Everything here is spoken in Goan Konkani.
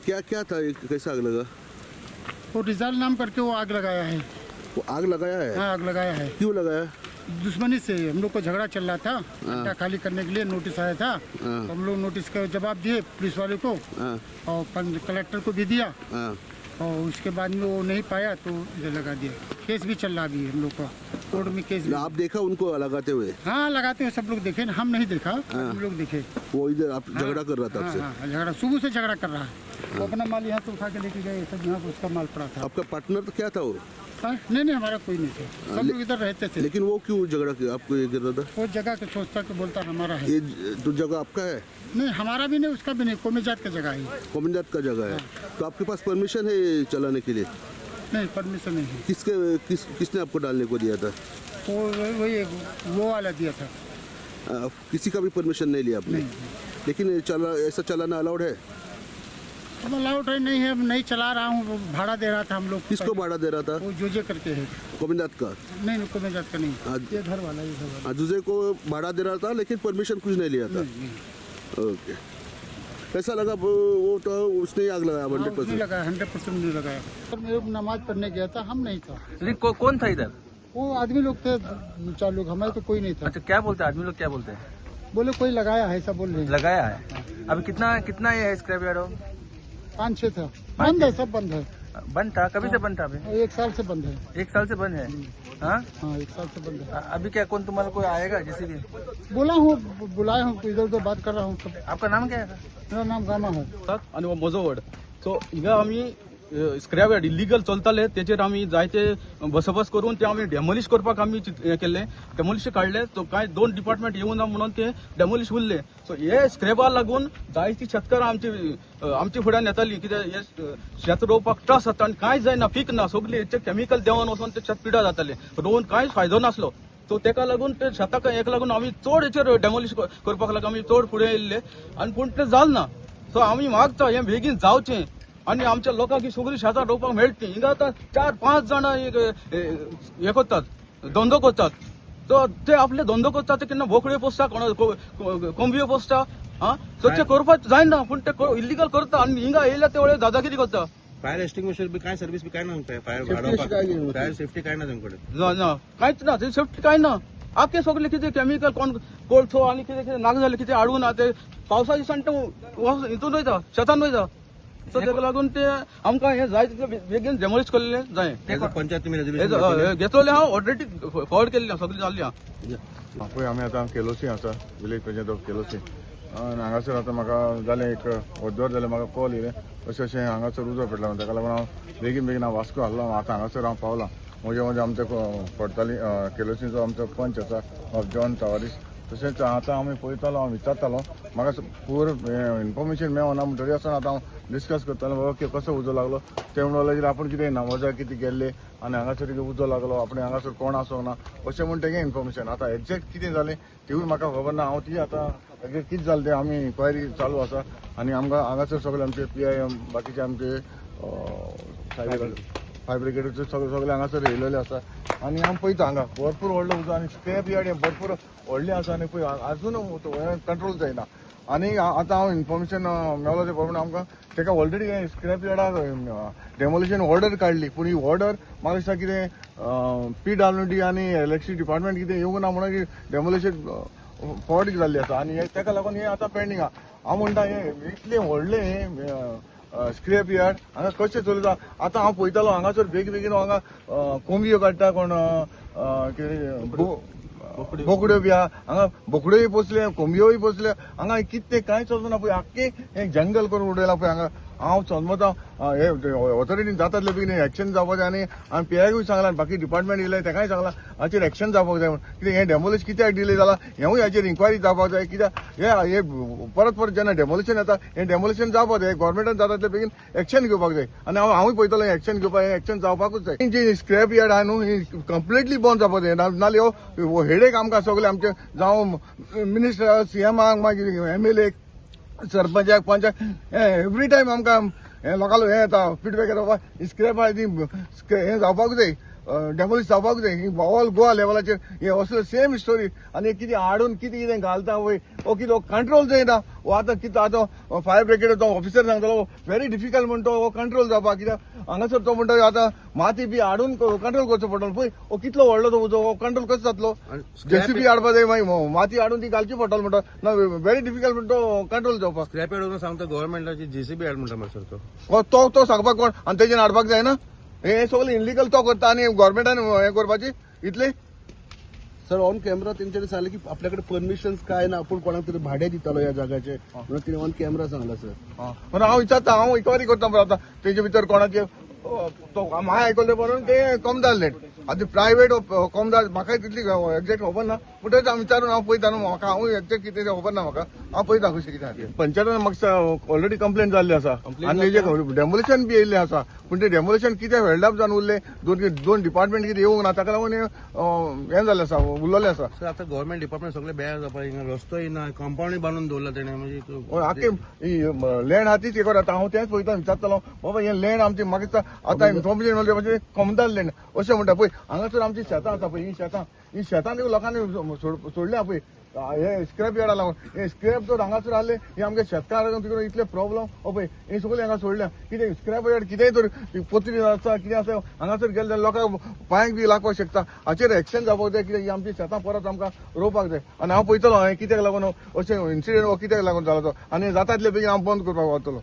क्या क्या था, कैसा आग लगा? वो रिजाल नाम करके वो आग लगाया है। वो आग लगाया है? हाँ, आग लगाया है। क्यों लगाया? दुश्मनी से हम लोग को झगड़ा चल रहा था। अड्डा खाली करने के लिए नोटिस आया था, तो हम लोग नोटिस का जवाब दिए पुलिस वाले को और कलेक्टर को भी दिया। और उसके बाद में वो नहीं पाया तो इधर लगा दिया। केस भी चल रहा अभी हम लोग का कोर्ट में केस भी। आप देखा उनको लगाते हुए? हाँ, लगाते हुए सब लोग देखे, हम नहीं देखा, हम लोग देखे। वो इधर आप झगड़ा कर रहा था आपसे? हाँ, झगड़ा सुबह से झगड़ा कर रहा है। वो अपना माल यहाँ से उठा के लेके गए, सब यहाँ उसका माल पड़ा था। आपका पार्टनर तो क्या था वो? नहीं नहीं, हमारा कोई नहीं था, सब लोग इधर रहते थे। लेकिन वो क्यों झगड़ा किया आपको ये कर रहा था? वो जगह के सोचता के बोलता हमारा है। ये तो जगह आपका है? नहीं, हमारा भी नहीं, उसका भी नहीं, कोमेजात का जगह है। कोमेजात का जगह है। तो आपके पास परमिशन है चलाने के लिए? नहीं, परमिशन नहीं है। किसके किसने आपको डालने को दिया था? वो वही वो वाला दिया था। किसी का भी परमिशन नहीं लिया आपने? लेकिन ऐसा चलाना अलाउड है? अब अलाउड है नहीं है, नहीं चला रहा हूँ, भाड़ा दे रहा था हम लोग। किसको भाड़ा दे रहा था? वो जोजे करके है। कोमेजात का? नहीं, कोमेजात का नहीं, ये घर वाला, ये घर वाला। जोजे को भाड़ा दे रहा था लेकिन परमिशन कुछ नहीं लिया था। ओके, कैसा लगा? वो तो उसने आग लगाया 100%? लगाया, 100% नहीं लगाया। पर मेरे नमाज पढ़ने गया था, हम नहीं था। लेकिन कौन था इधर? वो आदमी लोग थे, 4 लोग, हमारे तो कोई नहीं था। अच्छा, क्या बोलते आदमी लोग, क्या बोलते हैं? बोले कोई लगाया है, ऐसा बोल रहे हैं। लगाया है। अभी कितना कितना ये है स्क्रैप यार्ड? 5-6 था। बंद है, सब बंद है। बंद था? कभी से बंद था? अभी 1 साल से बंद है। 1 साल से बंद है? हाँ हाँ, 1 साल से बंद है। अभी क्या कौन तुम्हारा कोई आएगा? जैसे कि बोला हूँ, बुलाया हूँ, इधर उधर बात कर रहा हूँ। आपका नाम क्या है? मेरा नाम गामा है। आनी हो म्हजो वड। सो हिंगा आमी स्क्रॅप यार्ड इलिगल चलताले तेचेर आमी जायते बसोबस करून ते आमी डेमोलिश करपाक आमी हें केल्लें, डेमोलिश काडलें। सो कांय 2 डिपार्टमेंट येवना म्हणून ते डेमोलिश उरले। सो हे स्क्रॅपा लागून जायती शेतकारां आमची आमच्या फुड्यान येताली, कित्याक हे शेत रोवपाक त्रास जाता आनी कांय जायना, पीक ना, सगळें हेचे केमिकल देंवन वचोन ते शेत पिडा जाताले, रोवन कांयच फायदो नासलो। सो तेका लागून ते शेताक हेका लागून आमी चड हेचेर डेमोलिश करपाक लागून आमी चड फुडें येयल्ले आनी पूण तें जालें ना। सो आमी मागता हें बेगीन जावचें आनी आमच्या लोकांक ही सगळीं शेतां रोवपाक मेळटलीं। हिंगा आतां 4-5 जाणां हे करतात, धंदो करतात। तो ते आपले धंदो करतात, ते केन्ना बोकड्यो पोसता, कोण कोंबयो पोसता। आं, सो ते करपाक जायना, पूण ते इलिगल करता आनी हिंगा येयल्या ते वेळार दादागिरी करता। फायर एक्सटिंग्विशर बी काय सर्वीस बी काय ना, फायर फायर सेफ्टी काय ना तुमकडे? ना ना, कांयच ना, ते सेफ्टी काय ना। आखे सगळे कितें केमिकल कोण कोळसो आनी कितें कितें नाका जालें कितें हाडून ते पावसा दिसान ते हितून वयता, शेतान वयता। सो तेका लागून ते आमकां हें जाय तितलें बेगीन डेमोलिश केल्लें जाय। पंचायत तुमी रेजोल्युशन घेतलेलें हांव ऑलरेडी फॉरवर्ड केल्लें, सगळें जाल्लें आहा। पळय आमी आतां केलोसी आसा, विलेज पंचायत ऑफ केलोसी। आनी हांगासर आतां म्हाका जालें एक अर्दवर जालें म्हाका कॉल येयलें अशें अशें हांगासर उजो पेटला म्हणून। ताका लागून हांव बेगीन बेगीन हांव वास्को हाडलो, आतां हांगासर हांव पावलां। म्हजे म्हजे आमचो पडताली केलोसीचो आमचो पंच आसा जॉन तावारीस, तशेंच आतां आमी पळयतालो, हांव विचारतालो, म्हाका पूर इन्फॉर्मेशन मेळना म्हणटरी तरी आसतना आतां हांव डिस्कस करतालो बाबा की कसो उजो लागलो। ते म्हणून लागले आपूण कितें नामोजा कितें गेल्ले आनी हांगासर उजो लागलो, आपणे हांगासर कोण आसोंक ना अशें म्हूण तेगें इन्फॉर्मेशन। आतां एग्जॅक्ट कितें जालें तिवूय म्हाका खबर ना। हांव ती आतां एग्जॅक्ट कितें जालें तें आमी इन्क्वायरी चालू आसा आनी आमकां हांगासर सगळे आमचे PIM बाकीचे आमचे फायर ब्रिगेडचे सगळे सगळे हांगासर येयलेले आसा आनी आमी पळयता हांगा भरपूर व्हडलो उजो आनी स्क्रॅप यार्ड भरपूर व्हडलें आसा आनी पळय आजून कंट्रोल जायना। आनी आतां हांव इन्फॉर्मेशन मेवलो ते प्रमाणे आमकां तेका ऑलरेडी स्क्रॅप यार्डाक डेमोलिशन ऑर्डर काडली, पूण ही ऑर्डर म्हाका दिसता कितें PWD आनी इलेक्ट्रिसिटी डिपार्टमेंट कितें येवंक ना म्हणून डेमोलिशन फॉरवर्ड जाल्ली आसा आनी तेका लागून हें आतां पेंडींग आहा। हांव म्हणटा हें इतलें व्हडलें स्क्रॅप यार्ड हांगा कशें चलता। आतां हांव पळयतालो हांगासर बेगीन बेगीन हांगा कोंबयो काडटा, कोण कितें बोकड्यो बी आहा, हांगा बोकड्योय पोसले, कोंबयोय पोसले, हांगा कितें कांय चलना पळय, आख्खें हें जंगल करून उडयलां पळय हांगा। हांव समजता हे ऑथॉरिटीन जाता तितले बेगीन एक्शन जावपाक जाय आनी आमी PIकूय सांगलां, बाकी डिपार्टमेंट येयलें तेकाय सांगलां हाचेर एक्शन जावपाक जाय म्हूण। कित्याक हें डेमोलिश कित्याक डिले जालां हेंवूय हाचेर इन्क्वायरी जावपाक जाय। कित्याक हे परत परत जेन्ना डेमोलिशन येता हें डेमोलिशन जावपाक जाय, गव्हर्मेंटान जाता तितले बेगीन एक्शन घेवपाक जाय आनी हांव हांवूय पळयतलो हें एक्शन घेवपाक, हें एक्शन जावपाकूच जाय। जी स्क्रॅप यार्ड आहा न्हू ही कंप्लिटली बंद जावपाक जाय, नाल्यार हो हेडेक आमकां सगळे आमचे जावं मिनिस्टर CMआक मागीर MLA सरपंचाक पंचाक एवरी टायम आमकां हें लोकांलो हें येता फिडबॅक येता बाबा स्क्रॅप आहा ती हें जावपाक जाय। डेमोलिश जावपाक जाय. ऑल गोवा लेवलाचेर हे असले सेम स्टोरी. आनी कितें हाडून कितें कितें घालता वय, ओ कितें कंट्रोल जायना. हो आतां कितें आतां फायर ब्रिगेड तो ऑफिसर सांगतालो व्हेरी डिफिकल्ट म्हणटा हो कंट्रोल जावपाक, कित्याक हांगासर तो म्हणटा आतां माती बी हाडून कंट्रोल करचो पडटलो. पळय हो कितलो व्हडलो तो उजो, हो कंट्रोल कसो जातलो? जेसीबी हाडपा जाय, मागीर माती हाडून ती घालची पडटलो म्हणटा ना, व्हेरी डिफिकल्ट म्हणटा कंट्रोल जावपाक. स्क्रॅप यार्ड सांगता गव्हर्मेंटाची जेसीबी हाड म्हणटा मरे सर तो. तो तो सांगपाक कोण आनी तेजेन हाडपाक जायना. हे सगळें इलिगल तो करता आनी गव्हर्मेंटान हें करपाची इतले. सर ऑन कॅमेरा तेंच्यानी सांगलें की आपल्याकडे परमिशन काय ना, आपूण कोणाक तरी भाडें दितालो ह्या जाग्याचे म्हणून तिणें ऑन कॅमेरा सांगला सर. म्हणून हांव विचारता, हांव इन्क्वायरी करता पळय आतां तेजे भितर कोणाचे तो हांवें आयकलें म्हणून ते कोमदार लेट आतां प्रायवेट कोमदार म्हाका तितली एग्जॅक्ट खबर ना, पूण तेच हांव विचारून हांव पळयता न्हू. म्हाका हांव एग्जॅक्ट कितें तें खबर ना म्हाका, हांव पळयता कशें कितें आहा. पंचायतान म्हाका ऑलरेडी कंप्लेन जाल्ली आसा आनी तेजें डेमोलिशन बी येयल्लें आसा, पूण तें डेमोलिशन कितें हेल्ड जावन उरलें, दोन दोन डिपार्टमेंट कितें येवंक ना, ताका लागून हें जाल्लें आसा, उरलेलें आसा. सर आतां गव्हर्मेंट डिपार्टमेंट सगळे बेजार जावपा, हिंगा रस्तोय ना, कंपाऊंडय बांदून दवरला तेणें म्हणजे. आख्खे लँड आहा तीच हे आतां हांव तेंच पळयता, विचारतलो बाबा हें लँड आमची म्हाका दिसता आतां इन्फॉर्मेशन मेळ्ळें म्हणजे कोमदार लँड अशें म्हणटा. पळय हांगासर आमची शेतां आसा पळय, ही शेतां ही शेतां लोकांनी सोडल्या पळय हे स्क्रॅप यार्डा लागून. हे स्क्रॅप जर हांगासर आहले हे आमगे शेतकारांक तिकडे इतले प्रॉब्लम. हो पळय हे सगळे हांगा सोडल्या कितें स्क्रॅप यार्ड कितेंय तर पोत्री आसा कितें आसा हांगासर गेले जाल्यार लोकांक पांयांक बी लागपाक शकता. हाचेर एक्शन जावपाक जाय, कित्याक ही आमची शेतां परत आमकां रोवपाक जाय. आनी हांव पळयतलो हें कित्याक लागून अशें इन्सिडंट हो कित्याक लागून जाला तो, आनी जाता तितले बेगीन हांव बंद करपाक वतलो.